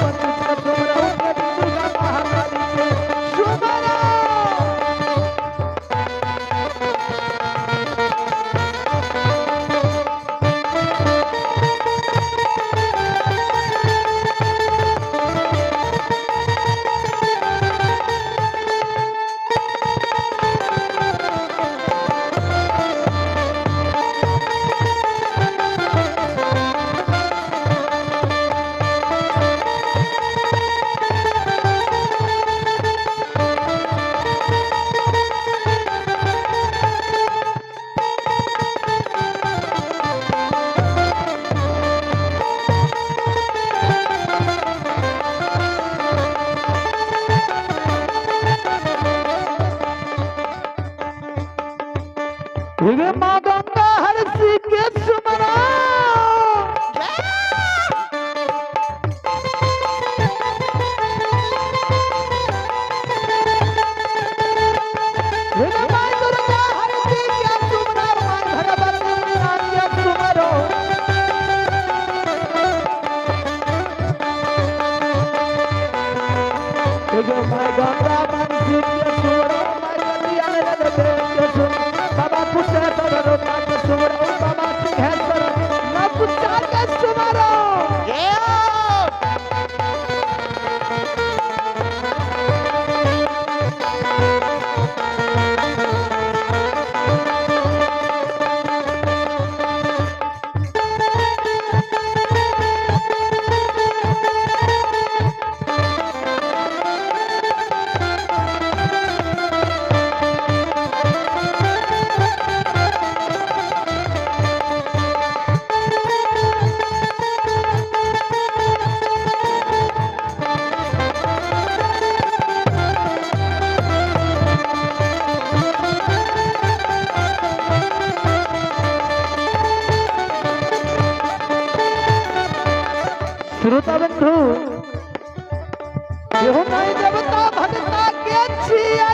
पंडित के सुमरो, देवी दुर्गा महाकाली के सुमरो। हे माँ गंगा हरसी के सुमरो। हे माँ दुर्गा हरसी के सुमरो, माँ भगवती मैया के सुमरो। हे माँ गंगा मनसी के सुमरो, माँ कलिया रे के सुमरो, बाबा कुशेश्वर माँ के सुमरो, बाबा सिंहेश्वर माँ कुचा के सुमरो। जय हो। श्रोता बंधु, केहू नहीं देवता भगता के छियै,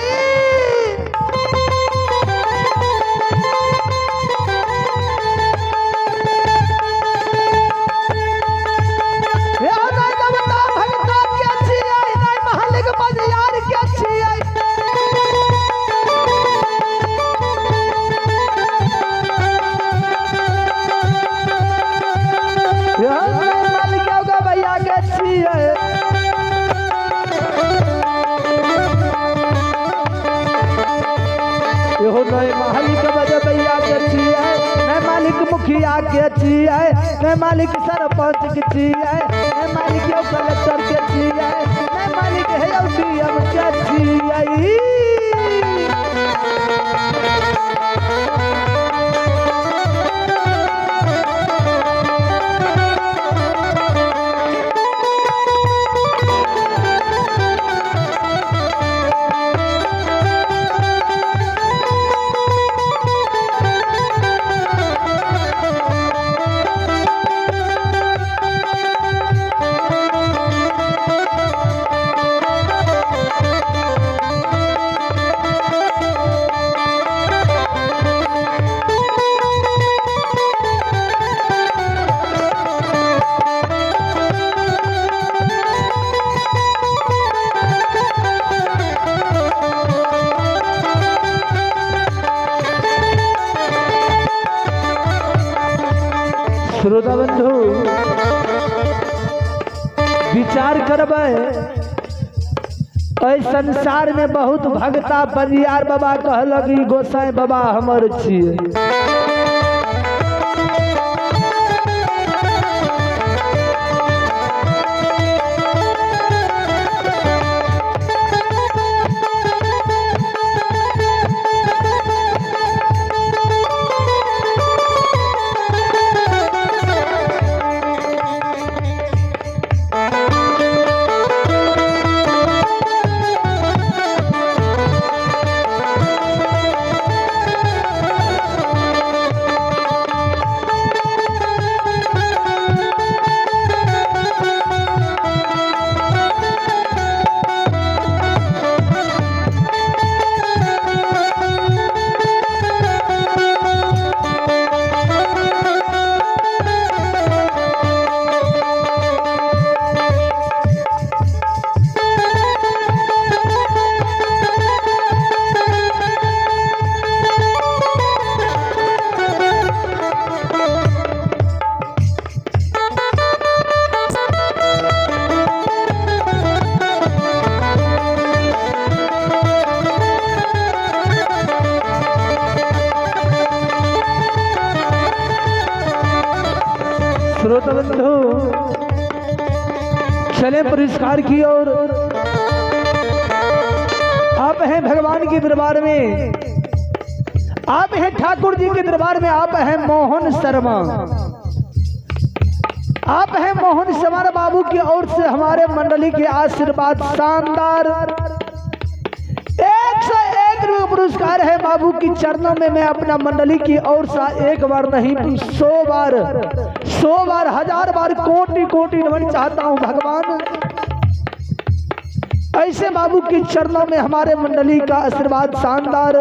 केहू नहीं देवता भगता के छियै, नहीं महलिक बजियार के छियै। केहू नहीं मालिक गवैया के छियै। एहो नहीं मालिक बजबैया के छियै, नहीं मालिक मुखिया के छियै, नहीं मालिक सरपंच के छियै, नहीं मालिक यौ कलेक्टर के छियै, नहीं मालिक हे यौ डीएम के छियै। श्रोता बंधु, विचार करबै, एहि संसार में बहुत भगता बनियार बाबा कहलक ई गोसाई बाबा हमर छियै। चले पुरस्कार की ओर। आप हैं भगवान के दरबार में, आप हैं ठाकुर जी के दरबार में, आप हैं मोहन शर्मा, आप हैं मोहन शर्मा बाबू की ओर से हमारे मंडली के आशीर्वाद शानदार 101 रुपये पुरस्कार है बाबू की चरणों में। मैं अपना मंडली की ओर से एक बार नहीं 100 बार, 100 बार, 1000 बार, कोटि कोटि नमन चाहता हूं भगवान। ऐसे बाबू के चरणों में हमारे मंडली का आशीर्वाद शानदार,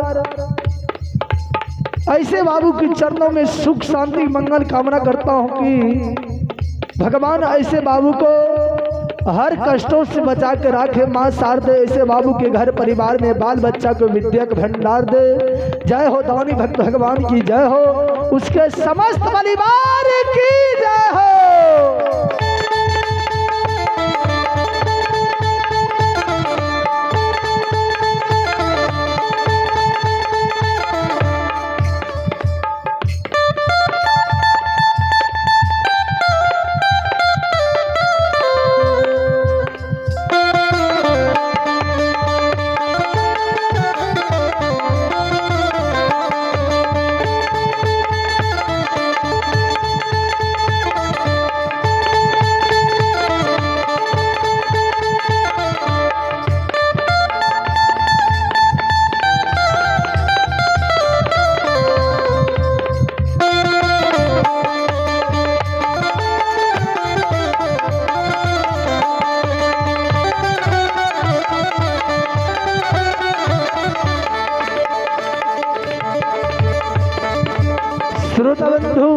ऐसे बाबू के चरणों में सुख शांति मंगल कामना करता हूं कि भगवान ऐसे बाबू को हर कष्टों से बचा के रखे। माँ शारदे ऐसे बाबू के घर परिवार में बाल बच्चा को विद्या का भंडार दे। जय हो दानी भक्त भगवान की जय हो, उसके समस्त परिवार की जय हो। श्रोता बंधु,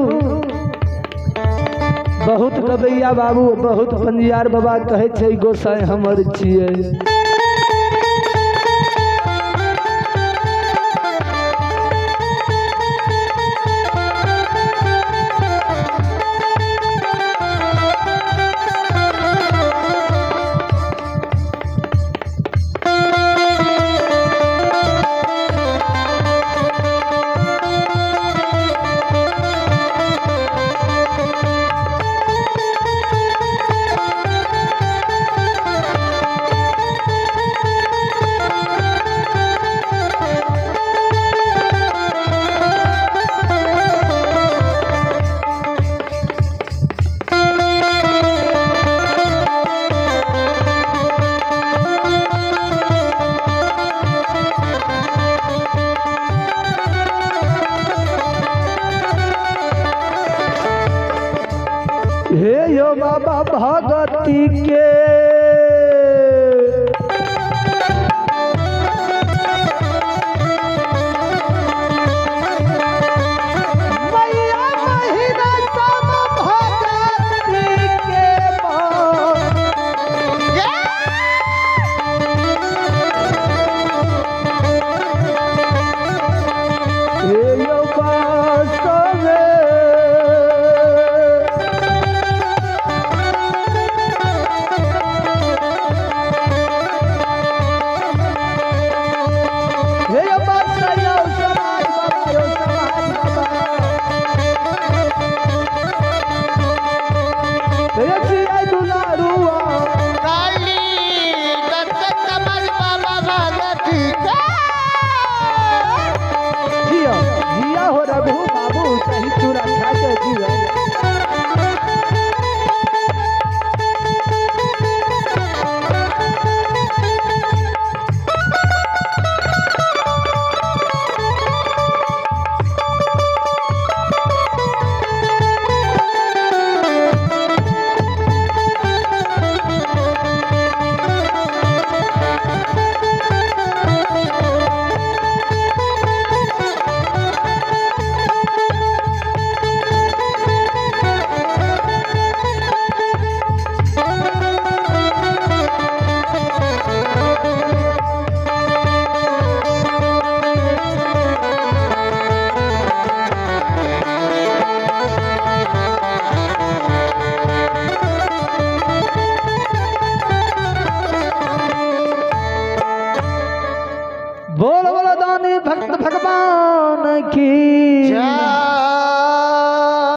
बहुत गबैया बाबू, बहुत पंजियार बाबा कहे छै गोसाई हमर छियै। हे यो बाबा भगती के